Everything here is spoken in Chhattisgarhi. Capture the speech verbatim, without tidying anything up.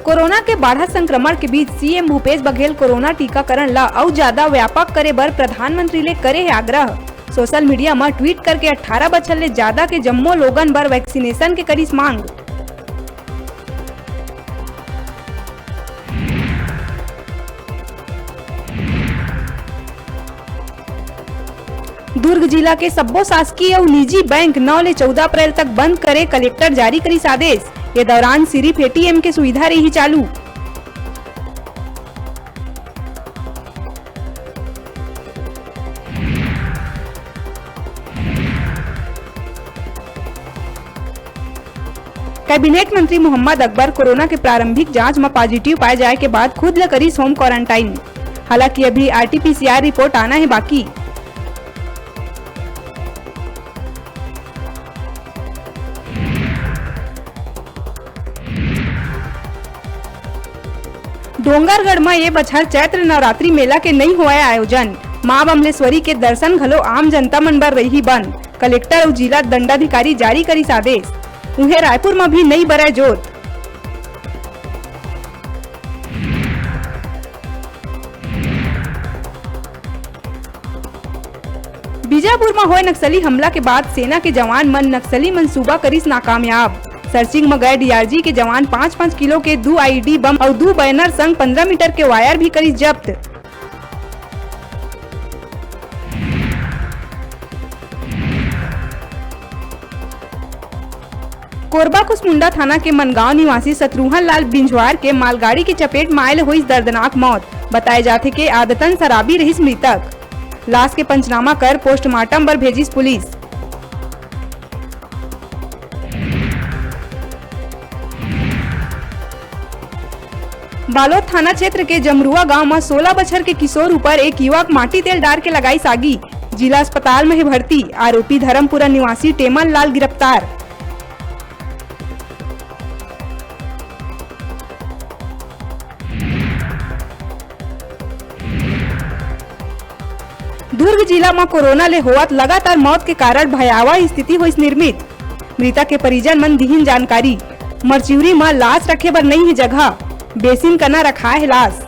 कोरोना के बाढ़त संक्रमण के बीच सीएम भूपेश बघेल कोरोना टीकाकरण ला अउ ज्यादा व्यापक करे बर प्रधानमंत्री ले करे हे आग्रह। सोशल मीडिया म ट्वीट करके अठारह बछर ले ज्यादा के जम्मो लोगन बर वैक्सीनेशन के करिस मांग। दुर्ग जिला के सब्बो शासकीय अउ निजी बैंक नौ ले चौदह अप्रैल तक बंद करे, कलेक्टर जारी करिस आदेश। ये दौरान सिरिफ एटीएम के सुविधा रही चालू। कैबिनेट मंत्री मोहम्मद अकबर कोरोना के प्रारंभिक जांच म पॉजिटिव पाए जाए के बाद खुद ल करिस होम क्वारंटाइन। हालांकि अभी आरटीपीसीआर रिपोर्ट आना हे बाकी। डोंगरगढ़ म ए बछर चैत्र नवरात्रि मेला के नइ होवय आयोजन। मां बमलेश्वरी के दर्शन घलो आम जनता मन बर रइही बंद। कलेक्टर अउ जिला दंडाधिकारी जारी करिस आदेश। उहें, रायपुर म भी नइ बरय जोत। बीजापुर म होय नक्सली हमला के बाद सेना के जवान मन नक्सली मंसूबा करिस नाकामयाब। सर्चिंग म गए डीआरजी के जवान पाँच पाँच किलो के दू आईईडी बम अउ दू बैनर संग पन्द्रह मीटर के वायर भी करिस जब्त। कोरबा कुसमुंडा थाना के मनगांव निवासी शत्रुघ्न लाल बिंझवार के मालगाड़ी के चपेट म आए ले होइस दर्दनाक मौत। बताए जाथे के आदतन शराबी रहिस मृतक। लाश के पंचनामा कर पोस्टमार्टम बर भेजिस पुलिस। बालोद थाना क्षेत्र के जमरुआ गांव म सोलह बछर के किशोर ऊपर एक युवक माटी तेल डार के लगाइस आगी। जिला अस्पताल म हे भर्ती। आरोपी धर्मपुरा निवासी टेमन लाल गिरफ्तार। दुर्ग जिला म कोरोना ले होवत लगातार मौत के कारण भयावह स्थिति होइस निर्मित। मृतक के परिजन मन दिहिन जानकारी। मरचिउरी म लाश रखे बर नइ हे जगह, बेसिन कना रखाए हे लाश।